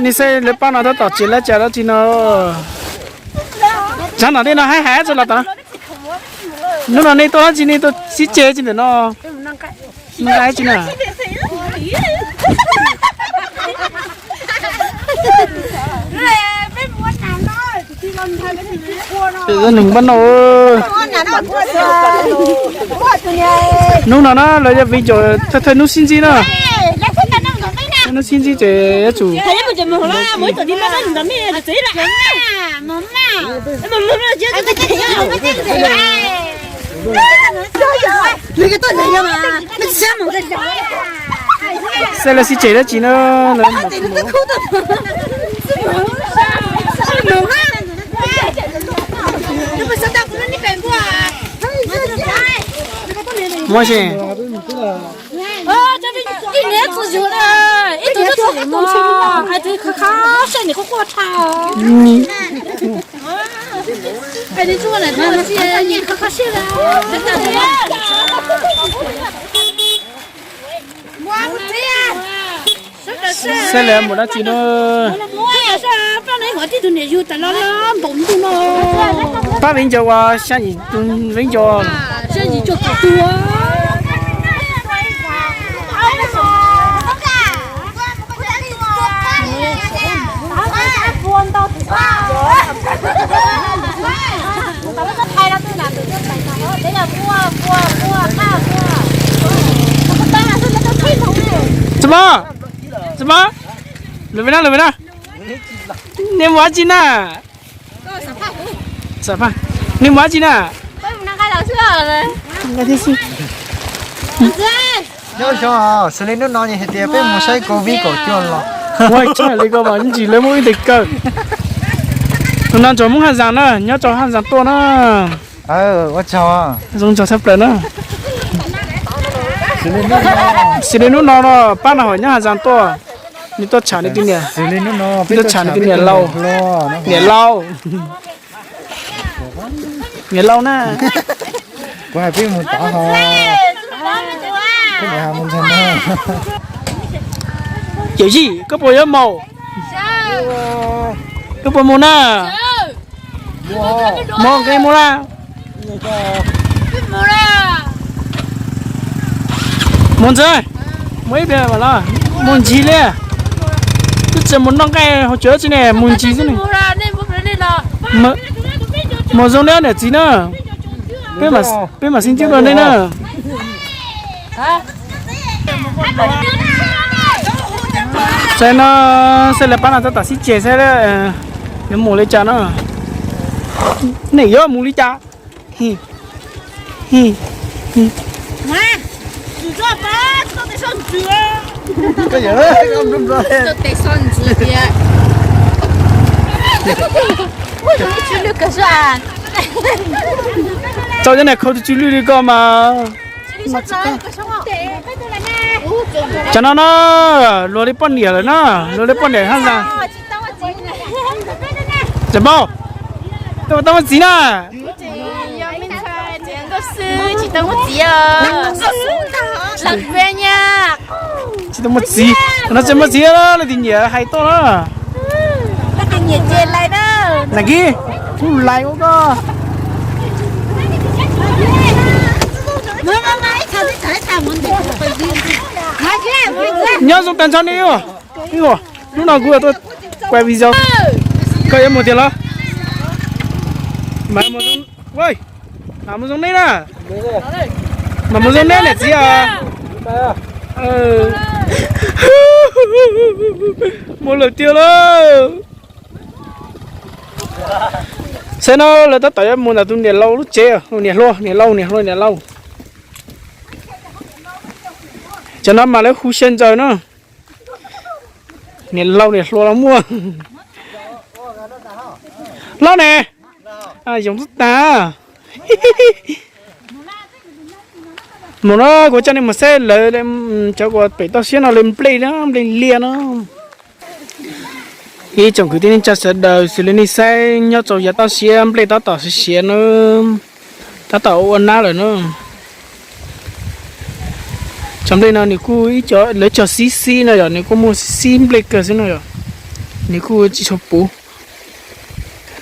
Nej saib lawv pab no tab tom tsev lab cas dab tsi no. Tshav no tej no haib haib txog los tas. Hnub no nej tuaj dab tsi, nej tuaj sib ceg tsis ntawm no. Nqa tsi na. Neeg npab no. Hnub no na lawv yog viv ncaus thawj thawj hnub sib ntsib na. Hnub sib ntsib ces yuav tsum Saib lawv sib ceg dab tsi na. Muab si. Ib niam txus yus na, ib tug twb txog li no, ib tug khab khab siab, nws quaj quaj tshaj. Hais li tsuas lawm, nws khab khab siab. Saib lawv mus dab tsi na. Pab viv ncaus uas xya yim tus viv ncaus. Txiv Mab, txiv Mab, lwm vim na, lwm vim na. Nej mus dab tsi na? Nej mus dab tsi na? Nyob zoo, xws li hnub no hais tias peb mus saib covid kaum cuaj los. Ua tshaj li ko mas ntsis lawv muaj ib tes kawg. Tus no ntsuag Hmoob Haj Zaas na, nyob rau Haj Zaas tuaj na. Ua tsaug. Zoo tsaug tshaj plaws na. Xws li hnub no no pab no hom nyob Haj Zaas tuaj, nws tuaj tsham nws tus niam, nws tuaj tsham nws tus niam laus, niam laus, niam laus na. Kuv hais peb mus tod ho. Yawm yij, koj puas yuav mus? Koj puas mus na? Mus, koj mus na. Mus ntxiv, mus ib pliag los mus ntxiv li. Twb tsis mus noj nqaij hauv tsev tsi ne, mus ntxiv xwb ne. Mus zoo nej niam txiv na. Peb mam xib ntsib dua nej na. Saib no, saib lawv pab no tab tom sib ceg saib yuav mus li cas no. Nej yuav mus li cas? Tau cov niag khau tus tsw lwj li ko mas. Cov no na, luag li poj niam lawm na, luag li poj niam Haj Zaas. Tseem paub, tau muaj txiv na. Tsis tau muaj txiv, no tsis muaj txiv, leej twg nyiam hais tuaj na. Leej twg nyiam ces lais na. Lais kib, lais ua koj. Nyob zoo tag nrho nej. Hnub no kuv tuaj kuaj video. Koj yuav mus tiag los? Mam mus zoo nej na. Mam mus zoo nej niam txiv os. Mus lawm tiag lauj. Saib no lawv tab tom yuav mus ntawm tus niam laus lub tsev, niam hluas, niam laus, niam hluas, niam laus. Cov no mas lawv hu xya ntsaws na. Niam laus niam hluas los muaj. Loj ne, yoov tag. Mus no kuv coj nej mus saib lawv cov uas pem toj siab no li nplej na, nplej liaj no. Ib tsoom kwv tij neej tsa sawv daws, xws li nej saib nyob rau yav toj siab nplej tab tom siav siav na, tab tom ua nab lawm na. Cov nplej no nws kuj ib co lawv cog xib xib no yom, nws kuj muaj xib xib nplej kawg xwb no yom. Nws kuj tsis tshua puv,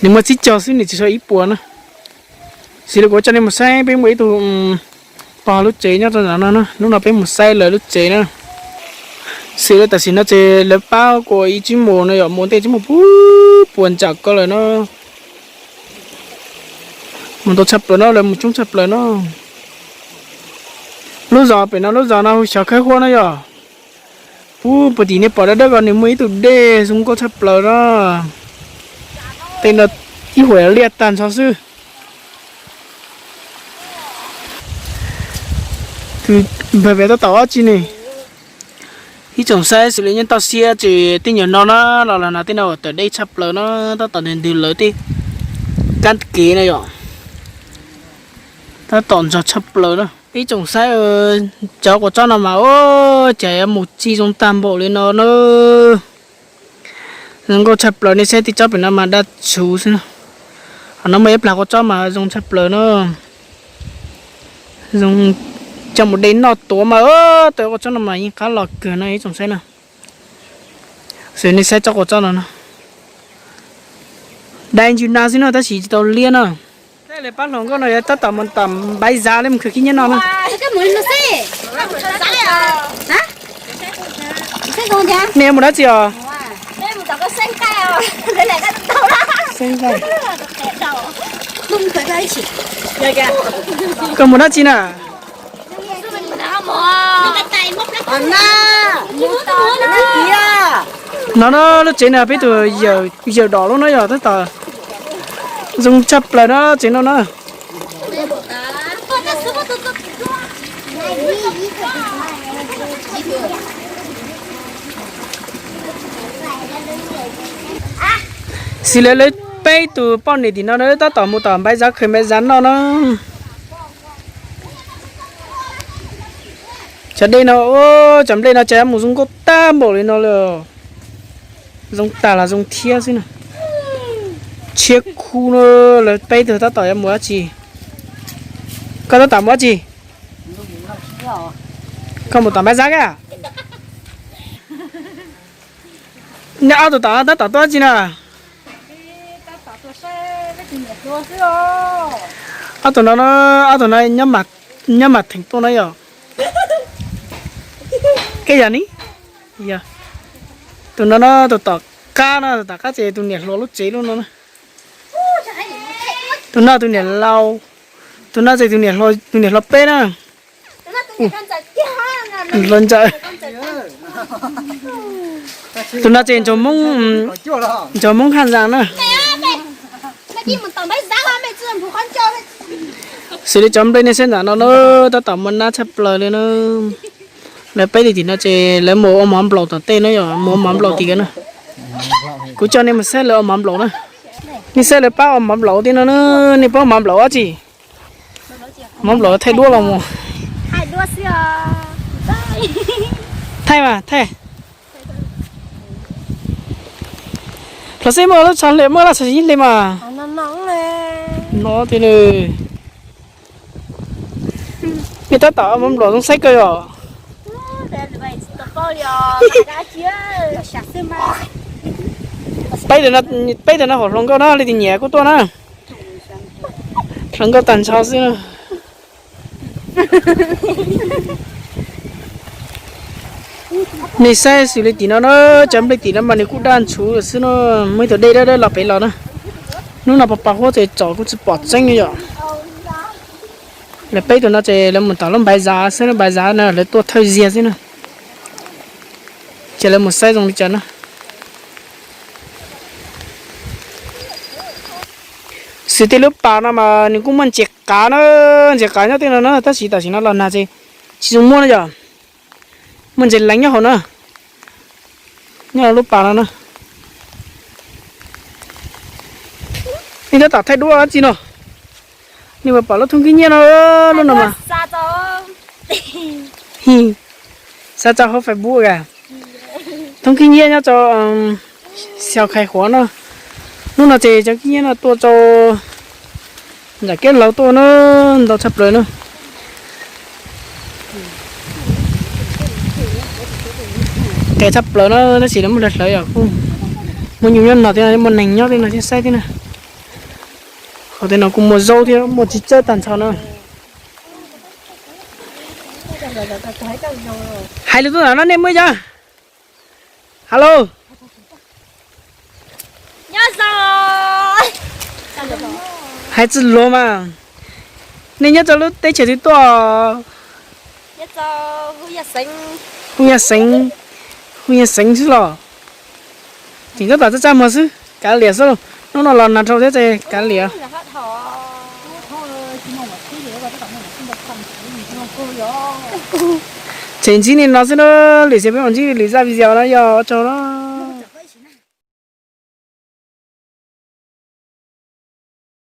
nws muaj tsib caug xwb, nws tsis tshua ib puas na. Xws li kuv coj nej mus saib, peb muaj ib tug pog lub tsev nyob rau ntawm no na, hnub no peb mus saib lawv lub tsev na. Xws li tam sim no ces lawv pab kuv ib tsib mus no yom, mus ntej tsib mus puag puas ntsam ko lawm no. Mus ntau tshaj plaws no, lawv mus coob tshaj plaws no. Lub zos pem no, lub zos no hu xyov khawb huab no yom. Puag puag tim nej pom dawb dawb ko nws muaj ib tug dej zoo nkauj tshaj plaws no. Tej no ib huam liaj tag nrho xwb. Tus npawg pem tab tom ua dab tsi ne? Ib tsoom saib, xws li nyob toj siab ces tej nyuag no na, los los no tej no uas tawm deb tshaj plaws no, tab tom ntws ntws lawv tej kab kev no yom. Tab tom nrog tshaj plaws na. Ib tsoom saib, cov quav txob no mas ua cas yuav mus txi zoo tag npaum li no na. Zoo nkauj tshaj plaws, nej saib tej tsob pem no mas daj tshuv xwb na. Ho no muaj ib plag quav txob mas zoo tshaj plaws na. Zoo coj mus de noj tuav mas, tej quav txob no mas yeej qab los kawg no ib tsoom saib na. Xws nej saib tsob quav txob no na, dai ntsws na xwb no tab sis tsis tau liab na. Pab hluas nkauj no yuav tab tom mus tom npaiv zav li mus khwv khib nyiab no na. Nej yuav mus dab tsi os? Koj mus dab tsi na? No no, lub tsev no peb tus yawm dos lub no yog tab tom zoo tshaj plaws no tsev no na. Xws li lawv peb tus poj niam tim no tab tom mus tom npaiv zav, khwv npaiv zav noj no. Cov dej no, cov nplej no cas mus zoo nkauj tag npaum li no li. Zoo tas los zoo thiab xwb na. Tshiab khu no, lawv peb tug tab tom yuav mus dab tsi? Koj tab tom mus dab tsi? Koj mus tom npaiv zav koj? Neb ob tug tom tab tom tuaj dab tsi na? Ob tug no, ob tug no nyob mas theem tuaj no yog. Koj yog ni? Yog. Tus no no tus tom qab no, tus tom qab ces tus niam hluas lub tsev lub no na. Tus no tus niam laus, tus no ces tus niam hluas peb na. Hluas ntxawm. Tus no ces ntsog Hmoob Haj Zas na. Xws li cov nplej nej saib ntawm no na, tab tom muaj nab tshaj plaws li na. Lawv peb tim no ces lawv mus ua mov nplaum tom tej na, yog mus ua mov nplaum tim ko na. Kuv coj nej mus saib lawv ua mov nplaum na. Nej saib lawv pab ua mov nplaum tim no na, nej pab ua mov nplaum dab tsi? Mov nplaum thaij duab los mus. Thaij mas thaij. Los xij muaj lub tsho hle, muaj lub tsho hle mas. No tiag. Nej tab tom ua mov nplaum zoo saib kawg yom. Peb tug no hom hluas nkauj na, leej twg nyiam kuj tuaj na. Hluas nkauj tag nrho xwb na. Nej saib xws li tim no na, cov nplej tim no mas nws kuj daj ntshuv xwb no, muaj ib tug dej dawb dawb los pem los na. Hnub no pos pos huab ces tsom kuj tsis pom tseeb li yom. Lawv peb tug no ces lawv mus tom lub npaiv zav xwb, lub npaiv zav no lawv tuaj thawj ziag xwb na. Ces lawv mus saib zoo li cas na. Xws tej lub pas no mas nws kuj muaj ntses qav na, ntses qav nyob tej no na, tab sis tam sim no los nag ces tsis zoo muaj na yom. Muaj ntses leev nyob hauv na, nyob lub pas no na. Nej tab tom thaij duab dab tsi no? Nej puas pom lub thoob khib nyiab no, lub no mas. Xa tso hauv Facebook a. Thoob khib nyiab nyob rau Xyaw Khai Huav no. Hnub no ces cov kib nyiab no tuaj rau nram kiab laug tuaj na, ntau tshaj plaws na. Qia tshaj plaws na, tab sis lawv muab hlawv hlawv yom, kuj muaj nyuj nyob no thiab, muaj neeg nyob tej no thiab, saib thiab na. Qhov tej no kuj muaj zaub thiab, muaj txiv tsawb tag nrho na. Hais lus tuaj no nej muaj cov. Halo. Hais txwj luag mas. Nej nyob rau lub teb chaws twg tuaj? Hub Yaj Xeev, Hub Yaj Xeev xwb los? Tseem tab tom txaj txaj muag xwb, kav liam xwb. Hnub no los nag dhau thiab ces kav liam. Tseem ntsib nej no xwb na, lwm xyoo peb mam ntsib lwm zaj video no, yog ua tsaug na.